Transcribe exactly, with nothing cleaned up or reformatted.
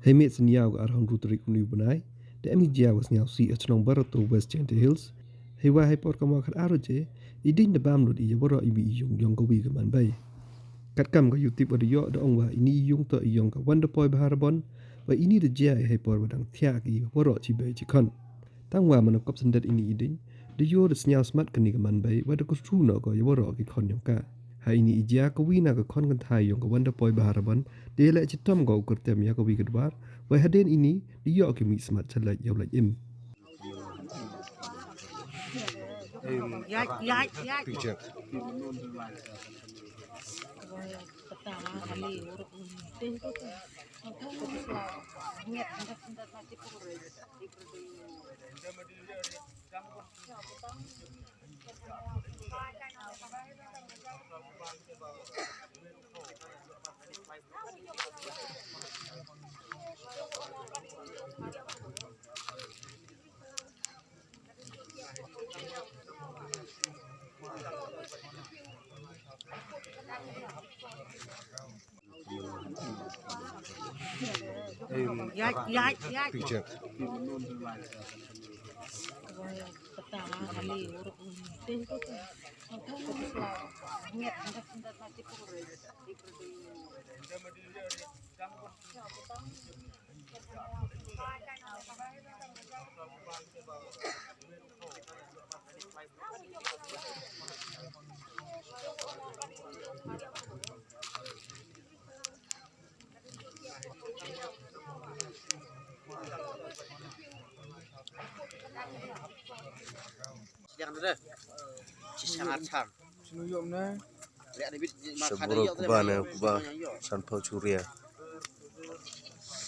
Hei miet sniaw ka arhong ru tarik uni u bnai, da em i jia wa sniaw si ha chnong Barato West Jaintia Hills. Hei wa hei por ka ma khat aro je, i ding da bam lut i ya waroh i mi i yung yong ka wi ka man bai. Katkam ka yutip wa da yoh da ong wa ini i yung to i yong ka Wonderboy Baharabon, wa ini da jia i hei por wa dang thiah ki waroh chi bai chi khon. Tang wa mana kop syndet ini i ding, da yoh da sniaw smat kani ka man bai, wa da kutru no ko ya waroh ki khon yong ka. Ha ini i jia ka wi na ka khon kan thai yong ka Wonderboy Baharabon, da ya le chitom ko u kyrtem ya ka wi ka dwar, wa hadien ini, da yoh ki mi smat chalait yaw lait im. Ya, ya, ya. Ya, ya, ya. Shabur kuba ne kuba sanphaw churia.